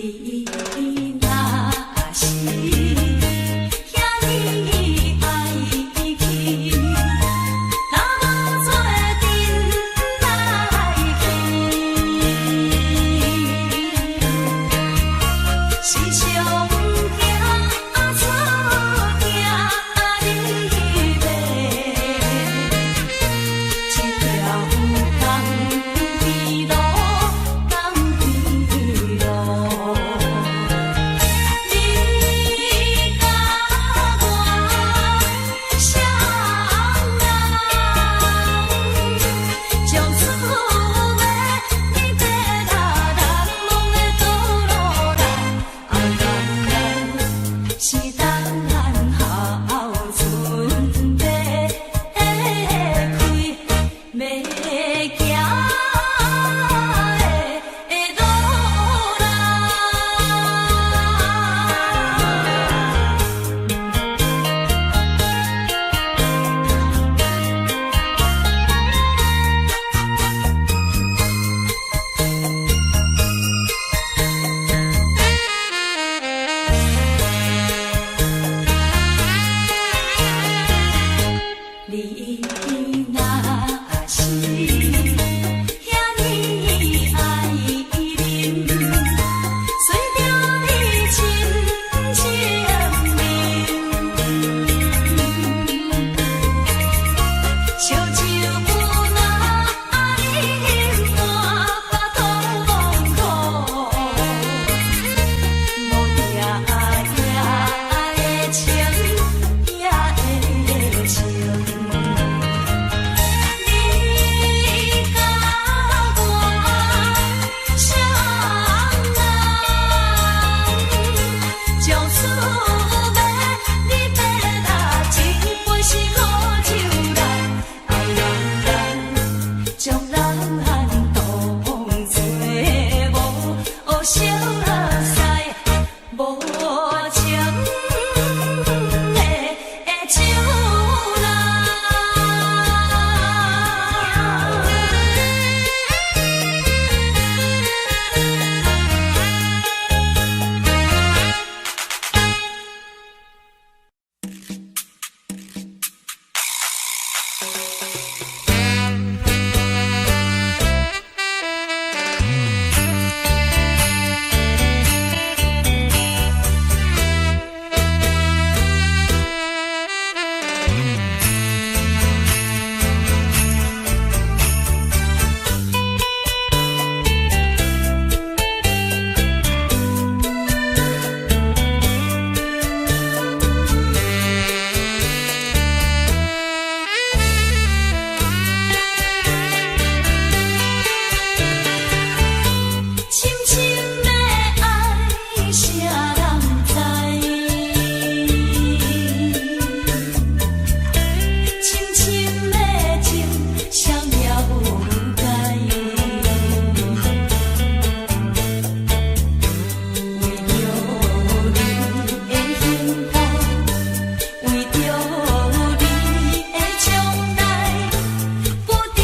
你若是遐呢愛去，若無做陣來去，是上驚出驚你欲一條仝邊路，仝邊路。你佮我雙人，從此欲離別難忘的道路來，愛人人是等候春欲開，欲行的路來。你若是遐呢愛啉，隨著你深情眠，燒酒若啉滿腹痛苦，無定也會清，也會清。你佮我雙人，從此欲離別啦，這杯是苦酒來，愛人人將咱當作無相似，無情的酒來。深深的愛，誰人知？深深的情，誰了解？為著你的幸福，為著你的將來，不得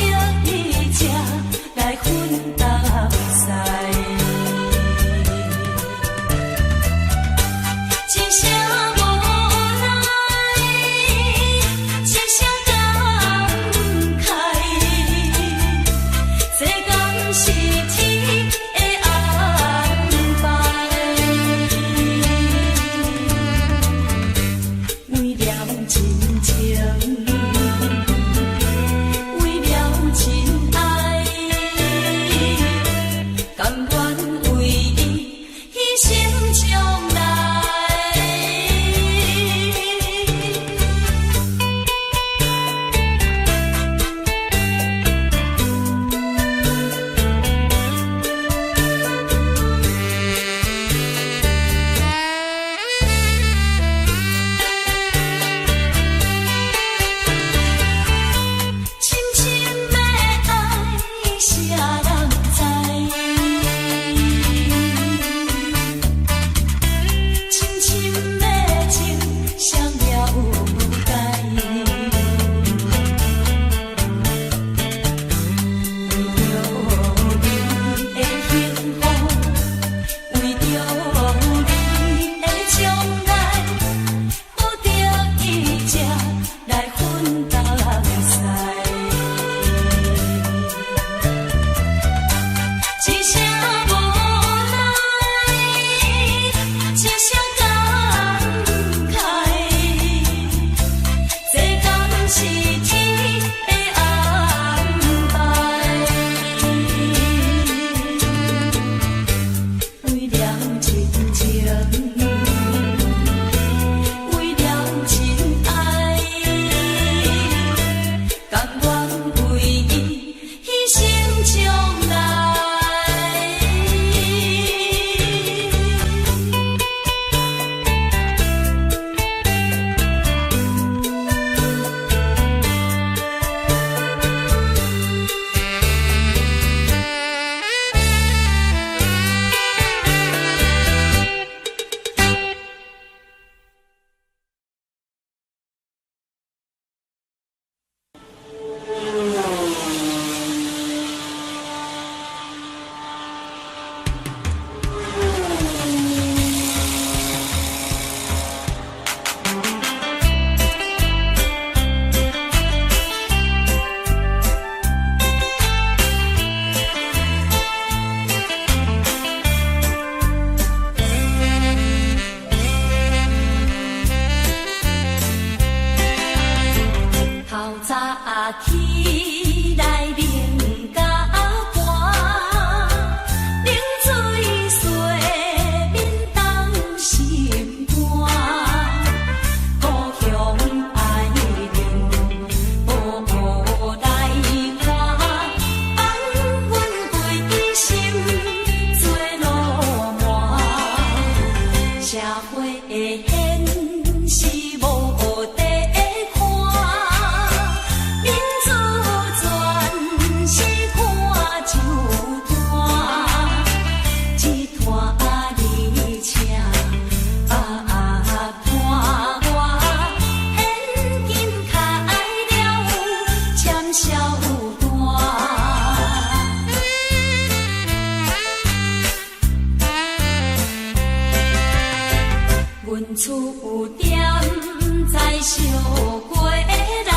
已才來分東西。一聲無奈，一聲感慨，這敢是天的安排？為了親情，為了親愛，甘願為伊犧牲將來。起來冷甲寒，冷水洗面凍心肝。故鄉愛人無來看，放阮規心做鱸鰻。社會的現實無得看，民主全是看酒單，一拖二車百伴我，現金開了簽銷單。阮厝踮在小街人，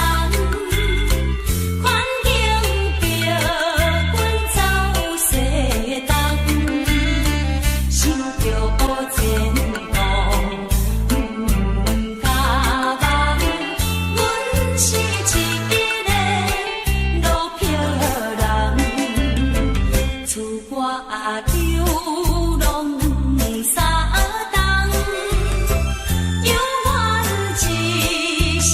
環境逼阮走西東，想著前途毋敢望，阮是一个落魄人，出外流浪三冬，猶原一身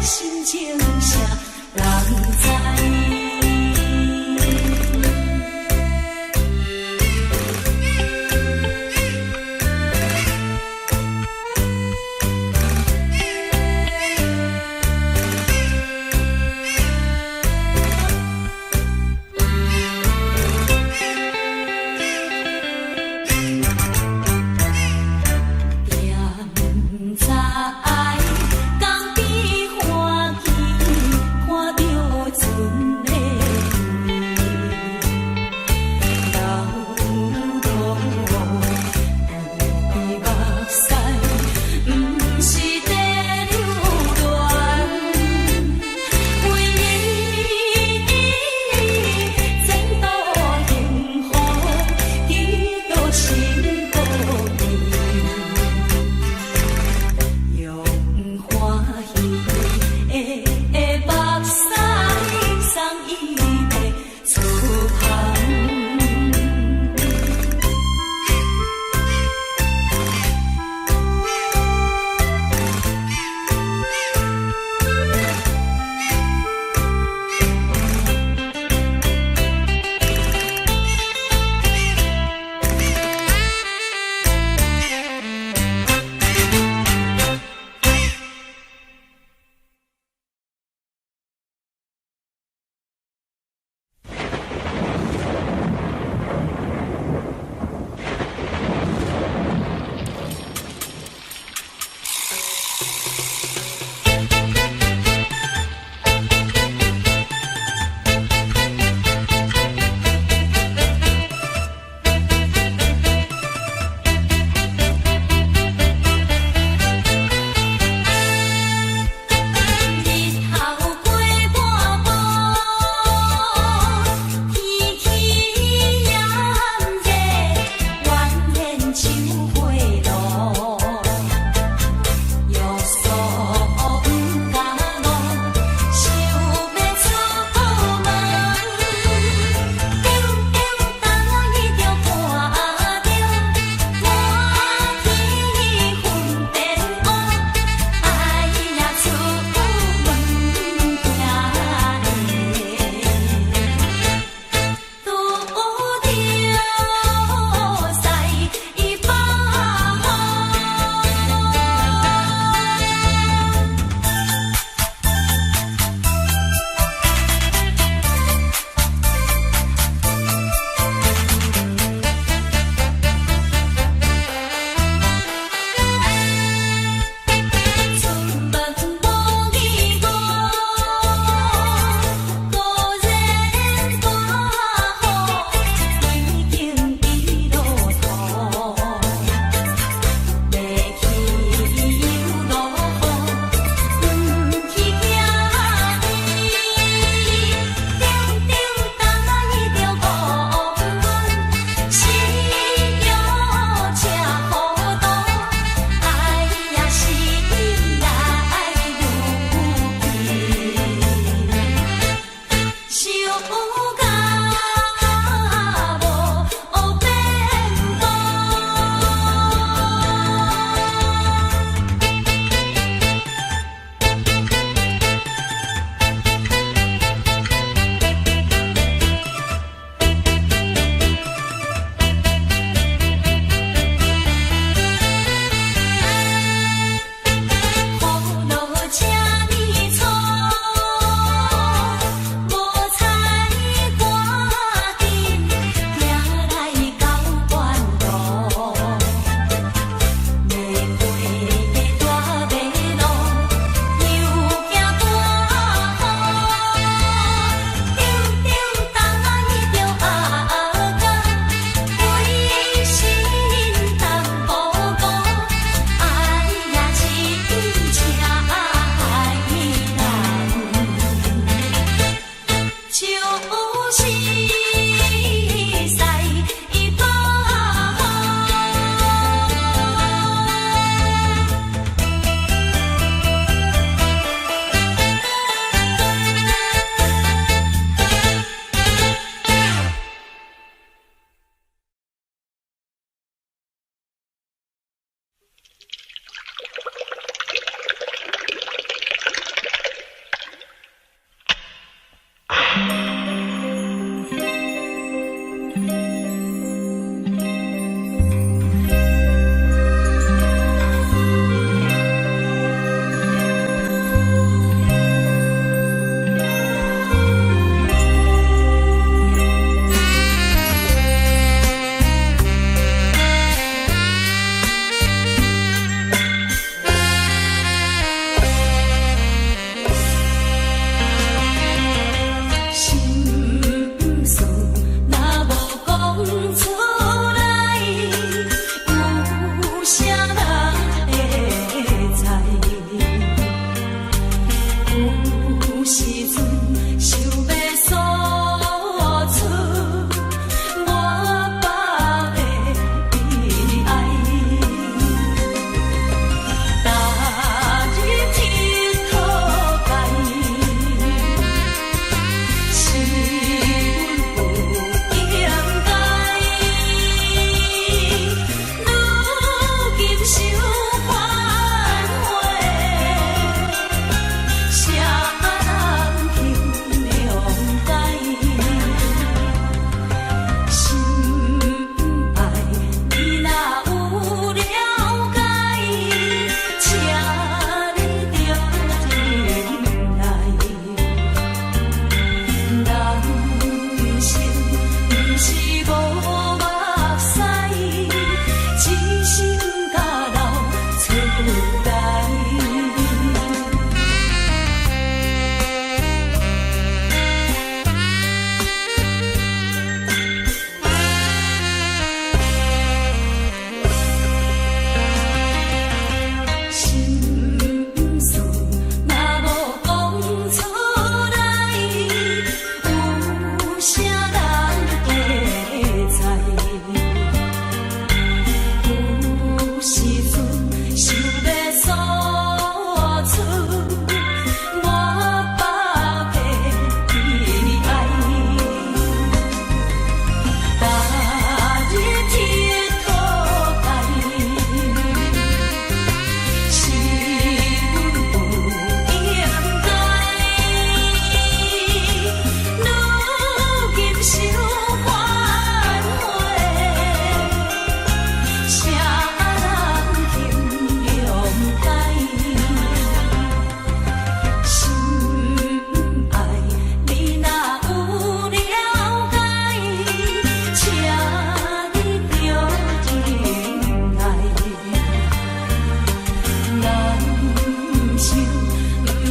心情，啥人知？踮在江边欢喜，看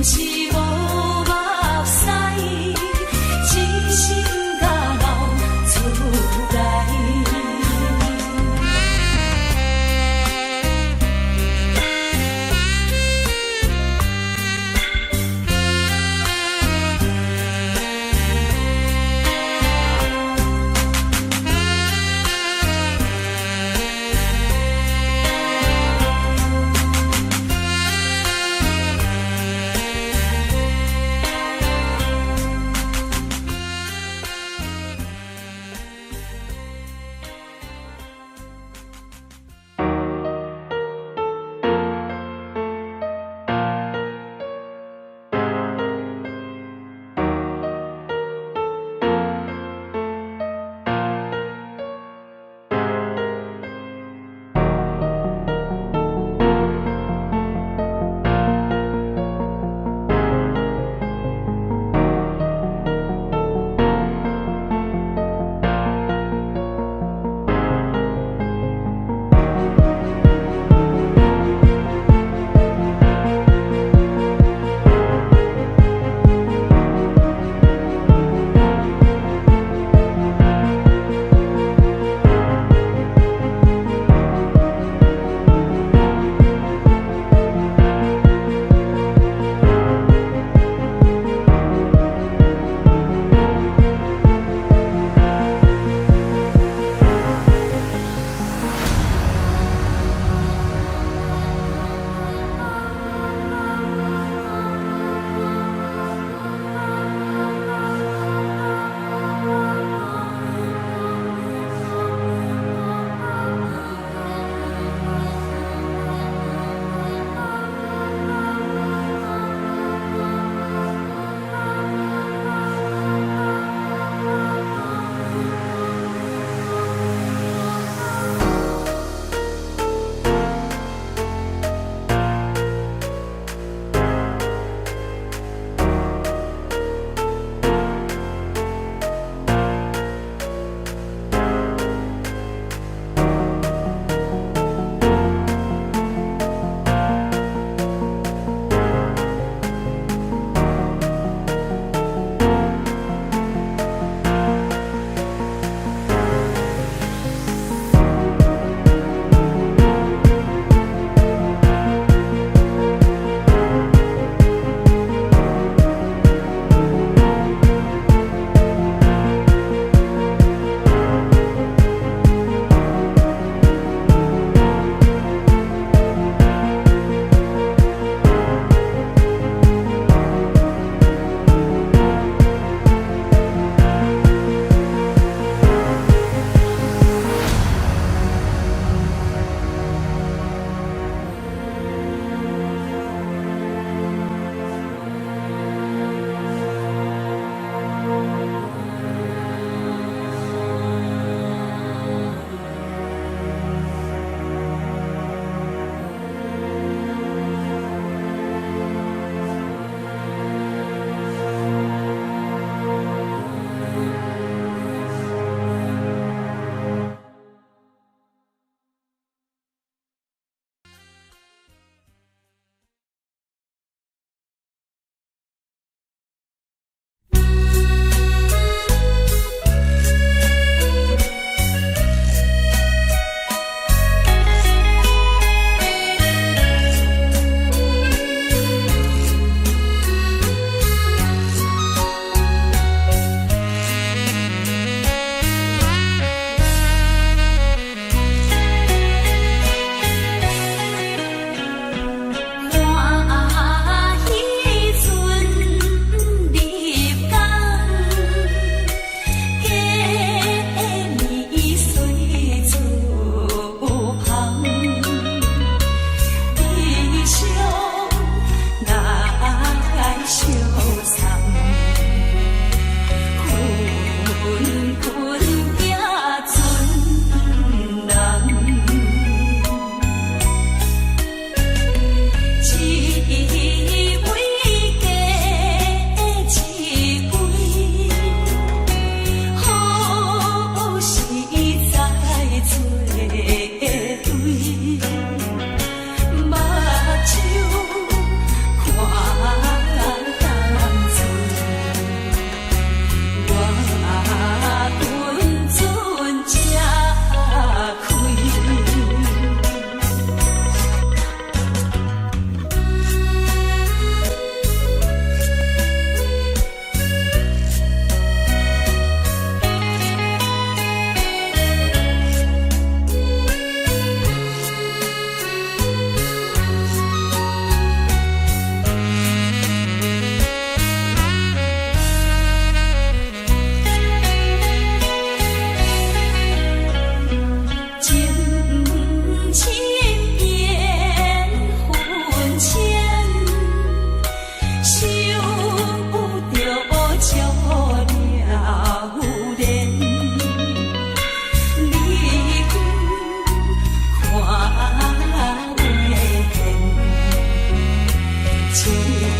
毋是無目屎，只是毋敢流出來。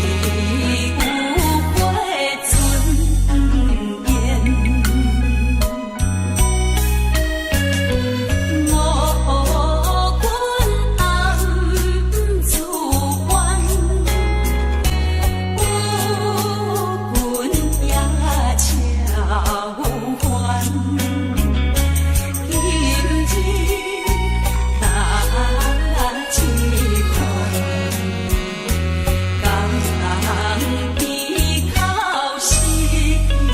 有過尊嚴。無君暗自怨，有君也超凡。今日哪一款，共鼻口失戀。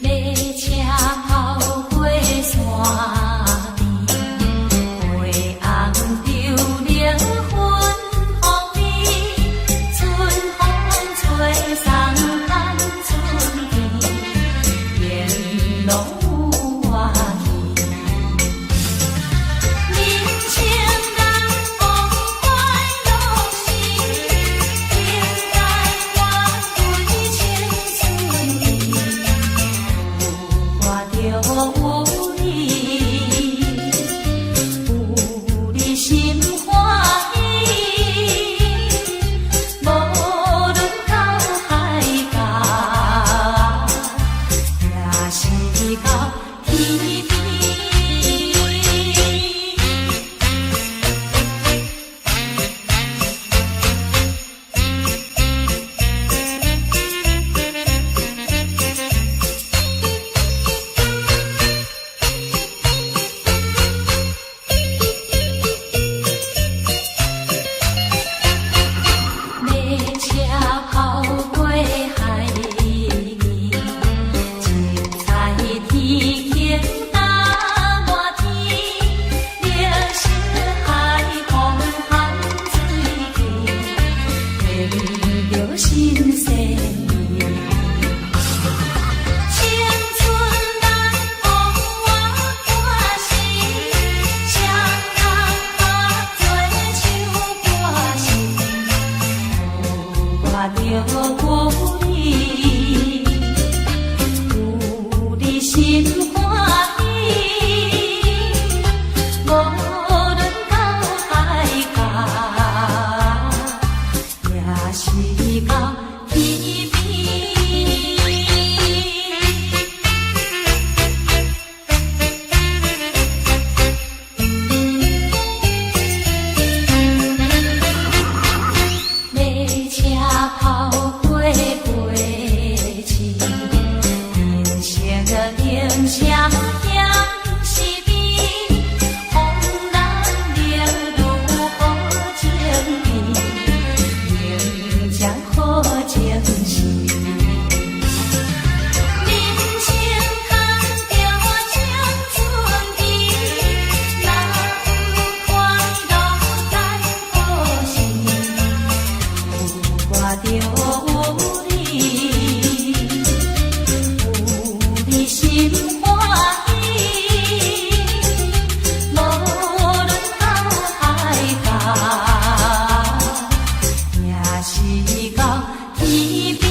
馬車跑過山邊，花紅柳綠芬芳味，春風吹送看春天，沿路有我去。人生難忘快樂時，應該我對青春意。有我就有你，有你心歡喜。無論到海角，也是到天邊。馬車跑過海邊，七彩天空搭滿天，綠色海風含水氣，連著新鮮意。青春難忘我歌時，雙人合作唱歌時，有我就有你，有你心歡喜。無論到海角，也是到天邊。馬車跑過過市，人生燈聲響是美，風蘭綠如好情味，迎接好情時。人生牽著青春期，若有快樂咱好時，有我就有你，有你心歡喜。無論到海角，也是到天邊。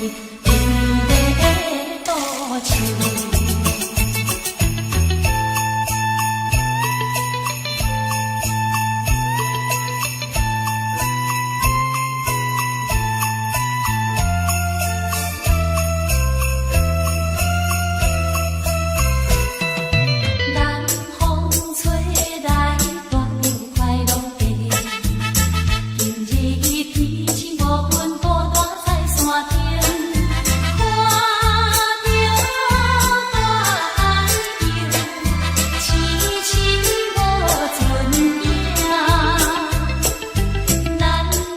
美麗的都市。南風吹來，帶著快樂的。今日天晴無雲，孤單在山頂，看著大海洋，痴痴無盡影。難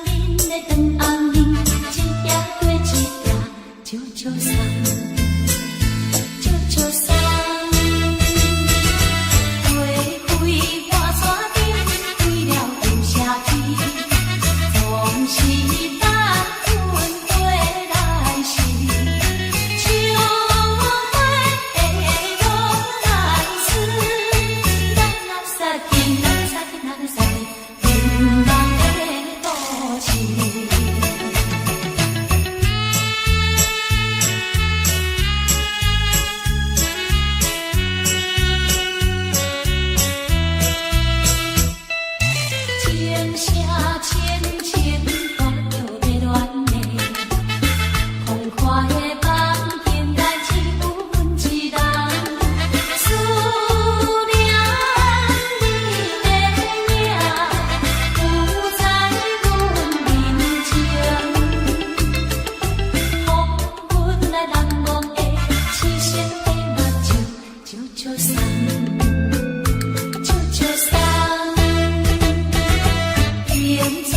眠的長暗暝，一夜過一夜，少少送，少少送。花開滿山頂，開了又謝去，總是等阮回來時。秋花的無奈思，咱若殺去，咱殺去，咱殺去，眠夢的都市。情聲深深帶著迷戀的，空曠的房間內只有阮一人，思念你的影，浮在阮面前，予阮來難忘的痴心的目睭，少少送，少少送。青春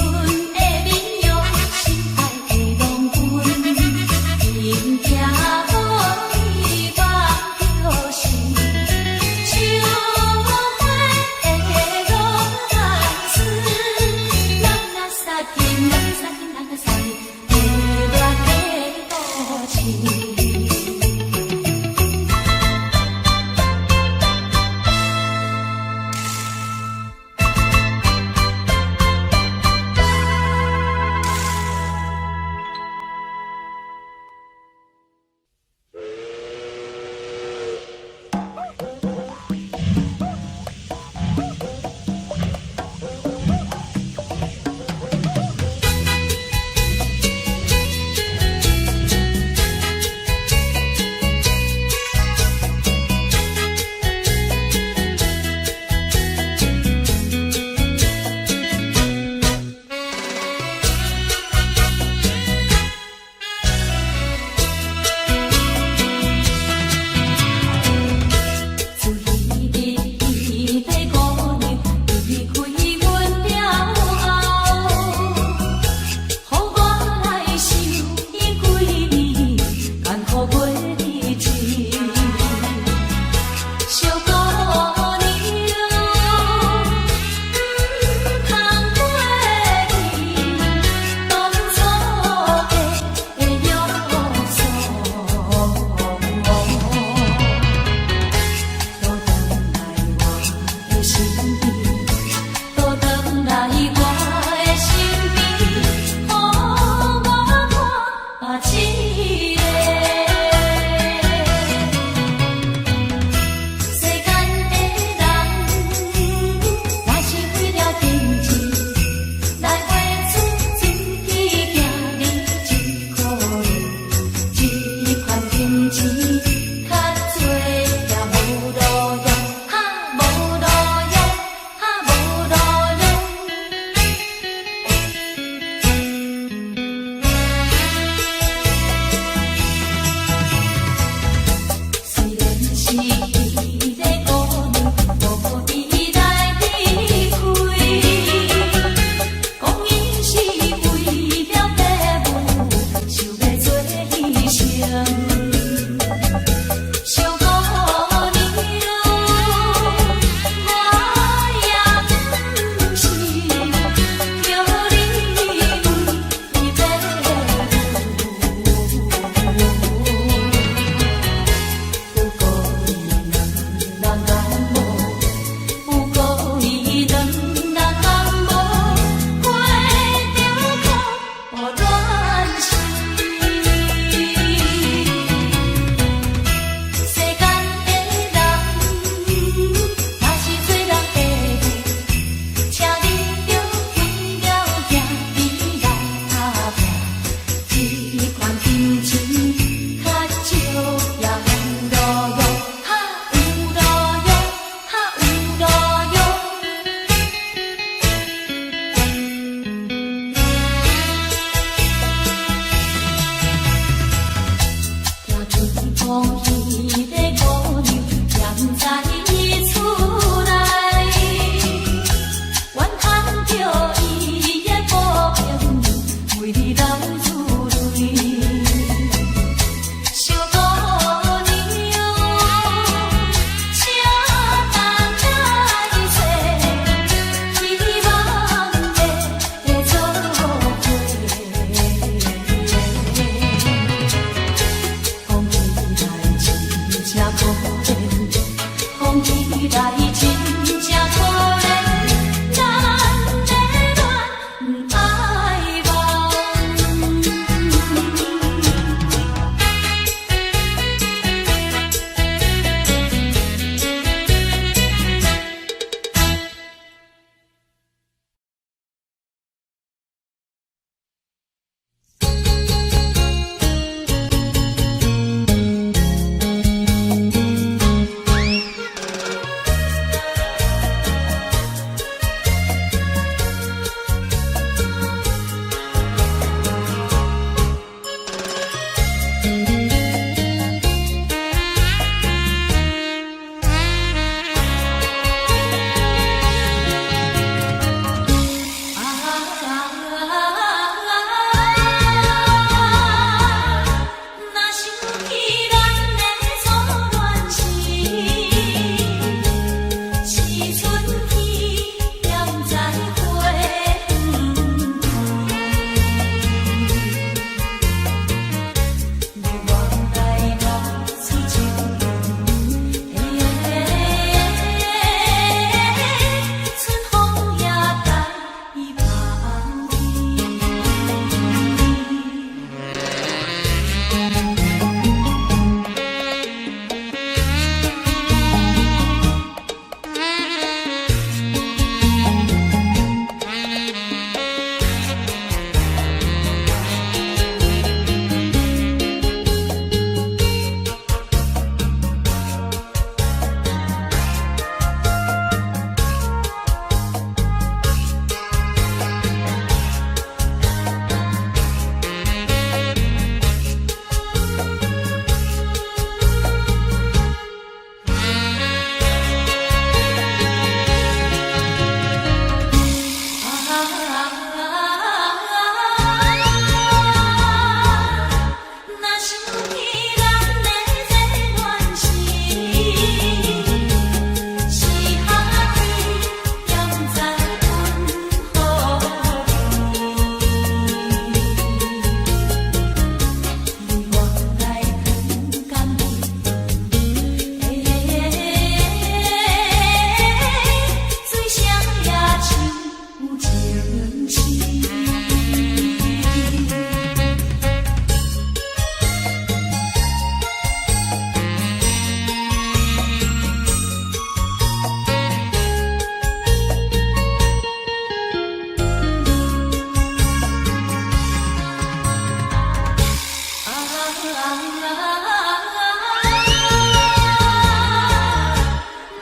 的面容，心愛的郎君，天行無你望著是，秋花的無奈思，咱若殺去，咱殺去，咱殺去，迷戀的都市。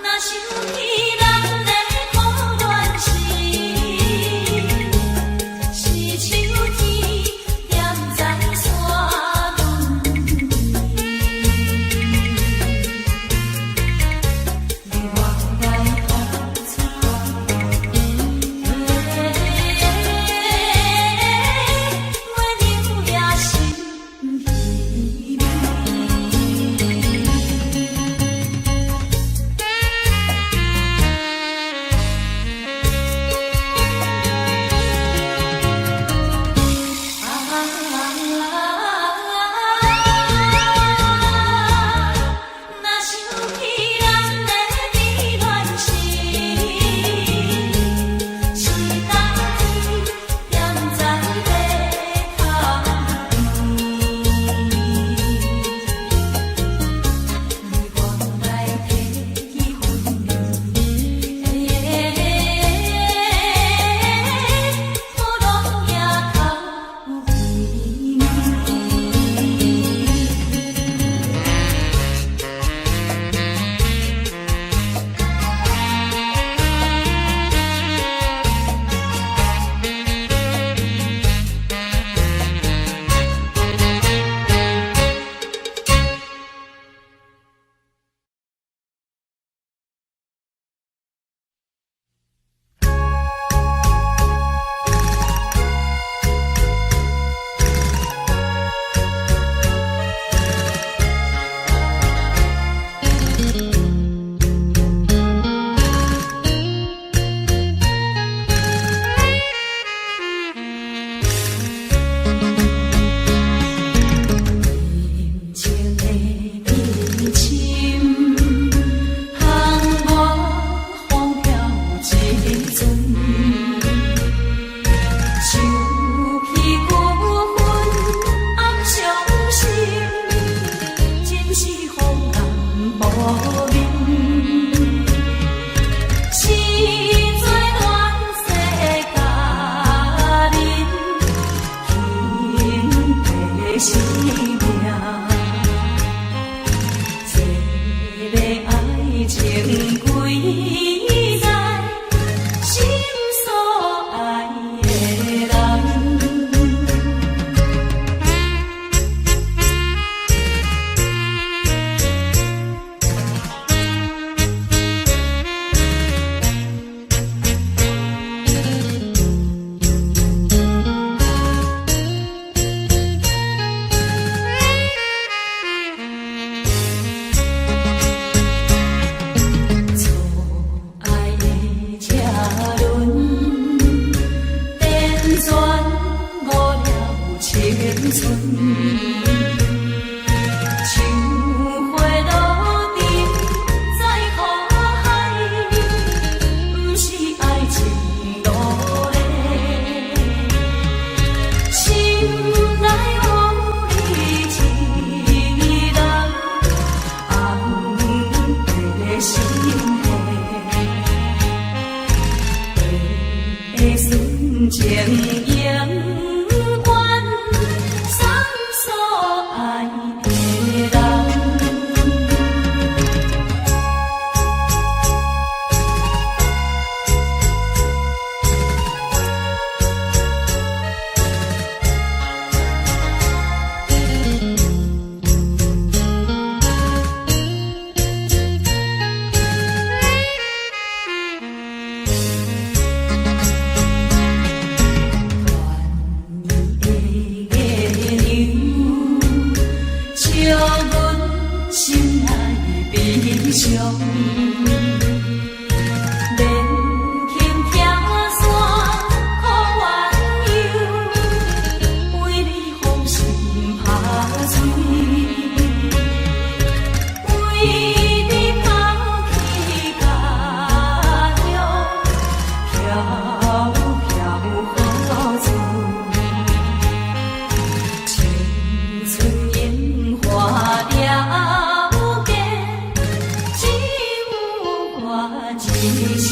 若想起咱的苦戀時，是秋天踮在山崙邊，你我來吐出月娘也心稀微。啊！若想起咱的美戀時，是冬天踮在溪頭邊，你我來提起分離，雨攏也哭微微。深情的甜深，通我風飄一陣。想起舊恨暗傷心，真是風干無眠。是做亂世佳人，轻地生命。這个愛情歸在心所愛的人。錯愛的車輪，輾轉誤了青春。像花落沉在苦海，毋是愛情路咧。心內有你一人，紅白心彼純情永遠送所愛的人。團圓的月娘，笑阮心內悲傷。免輕拆散苦怨由，為你風心拍碎，為你拋棄家鄉，飄飄何處？青春榮華了結，只有我一身。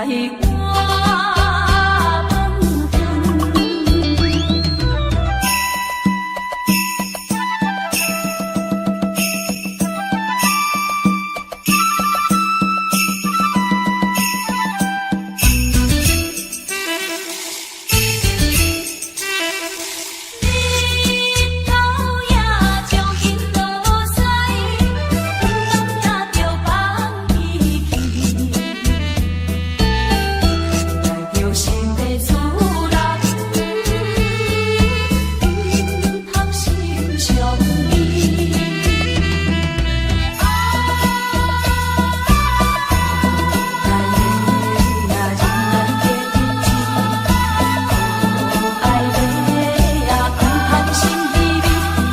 換飯飯。日頭也將近落西，阮也著放棄去，來著心的主人，毋通心相依。啊，來呀，人咱結一致，可愛的呀，毋通心稀微，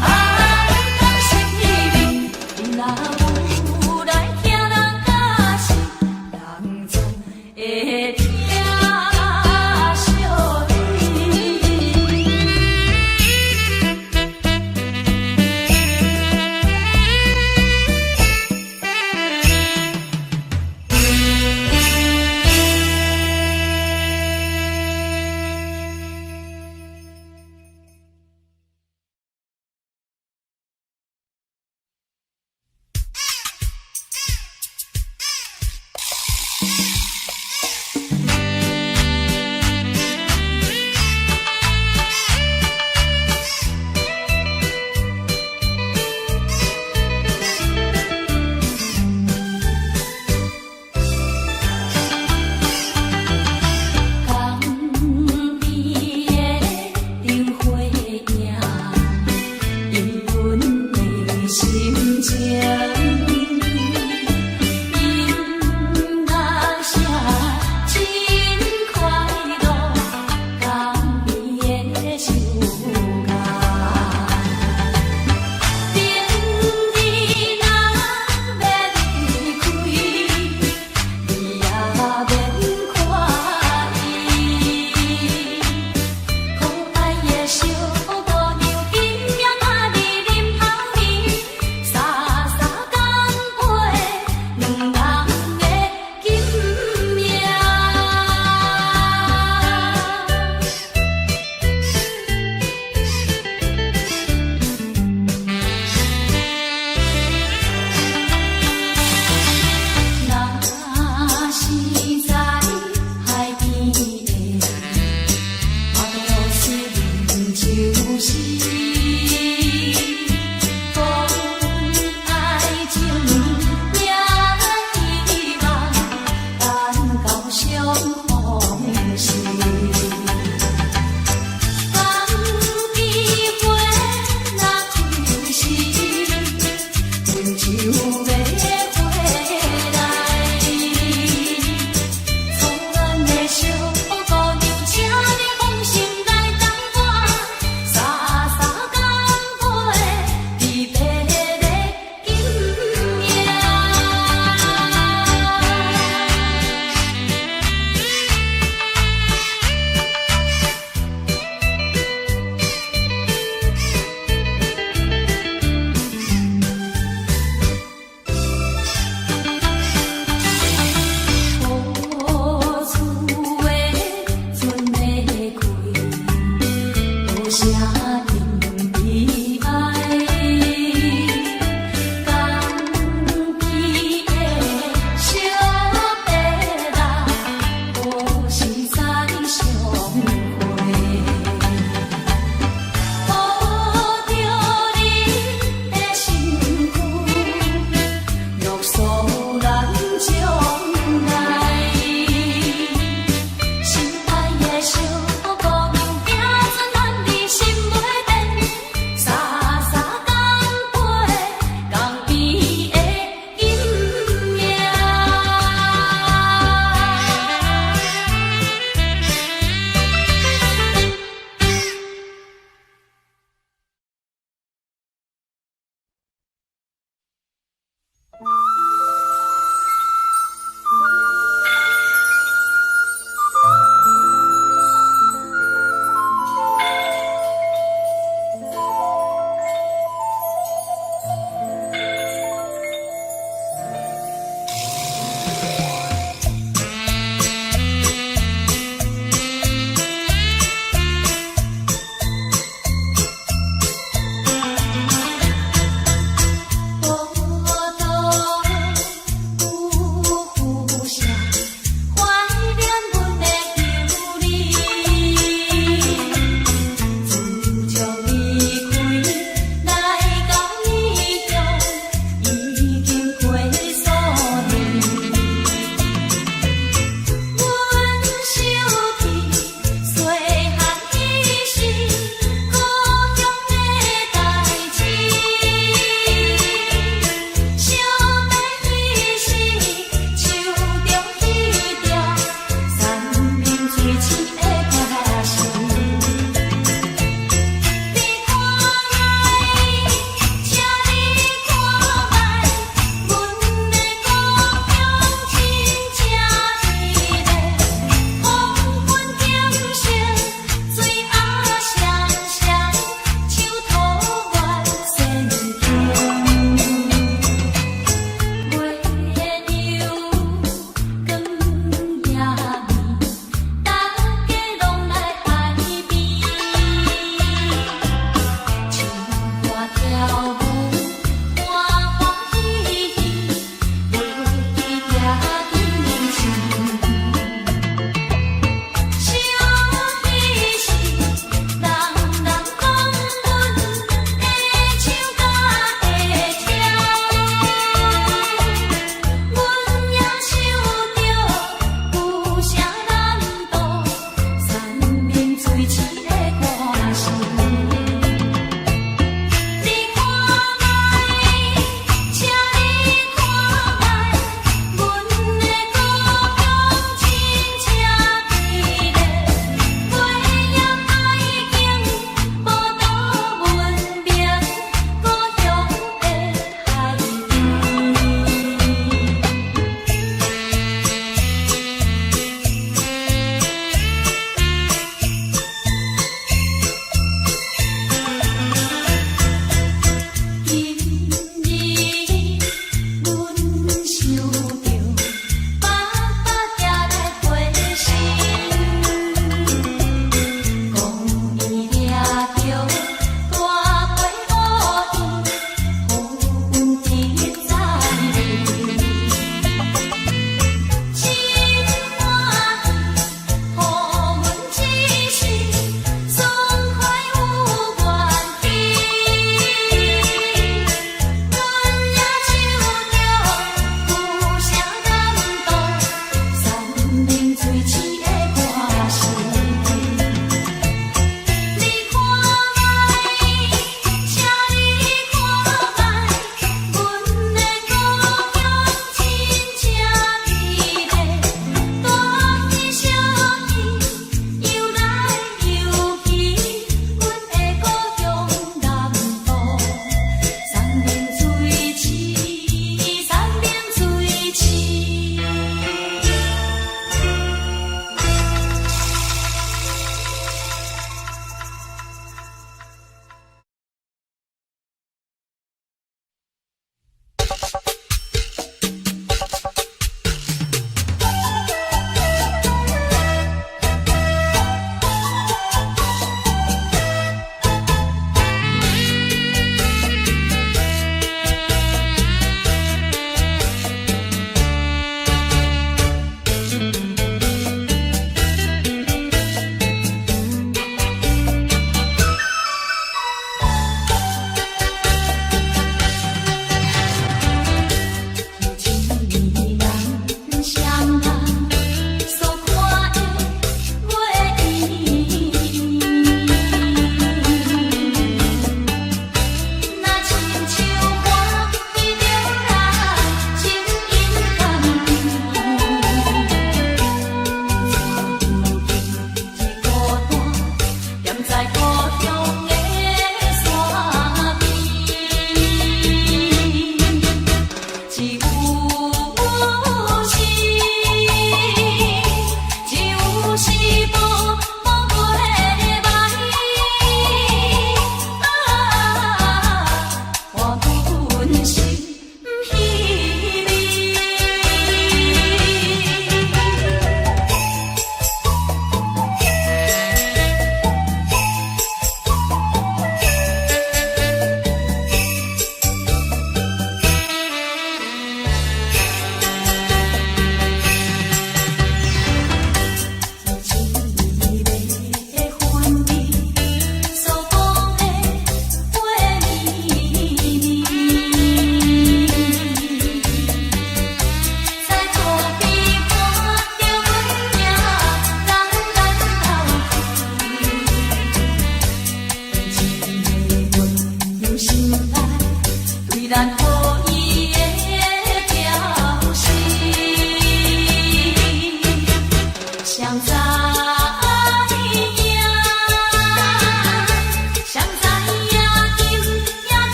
啊，毋通心稀微。你若有來聽人教示，人總會疼惜你。江邊的燈火影，引阮的心情。音樂聲真快樂，江邊的樹仔。明日若欲離開，你也免看伊。可愛的小姑娘，今夜佮你啉泡麵，三三乾杯，兩人的金命。若是在海邊的巴多羅斯啉酒時，講愛情也希望，等到相逢時。江邊花若開時，阮就欲回來。草原的小姑娘，請你放心來等我，三三乾杯，離別的金命。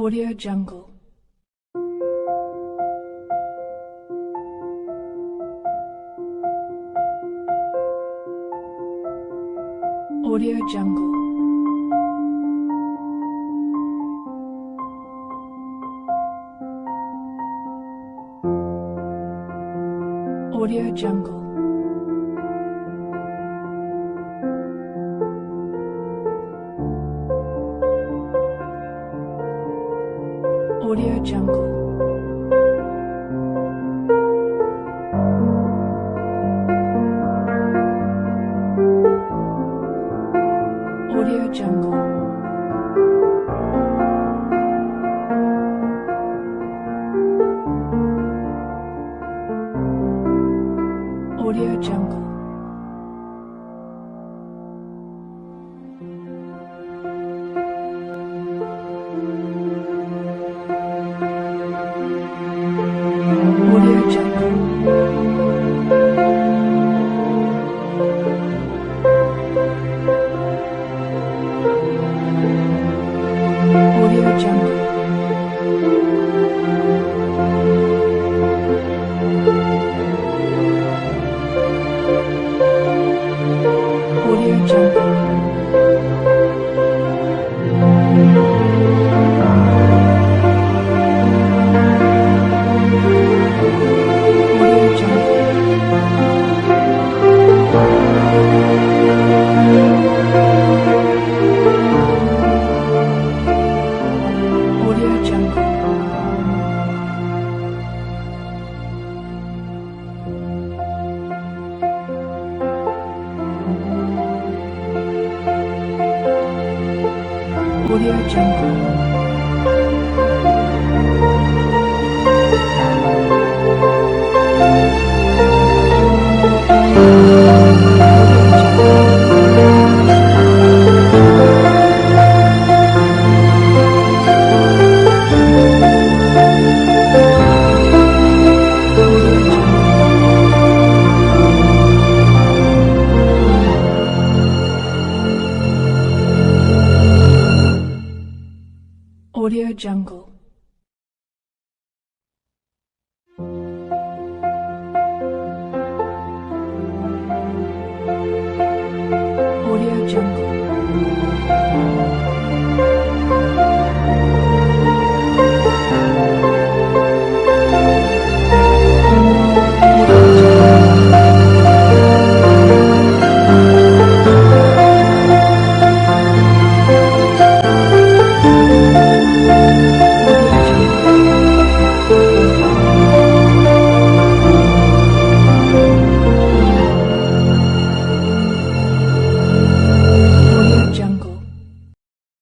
Audio Jungle. Audio Jungle. Audio Jungle. Audio Jungle. Audio Jungle. Audio Jungle. Audio Jungle. Audio Jungle. Audio Jungle. Audio Jungle. Audio Jungle. Audio Jungle.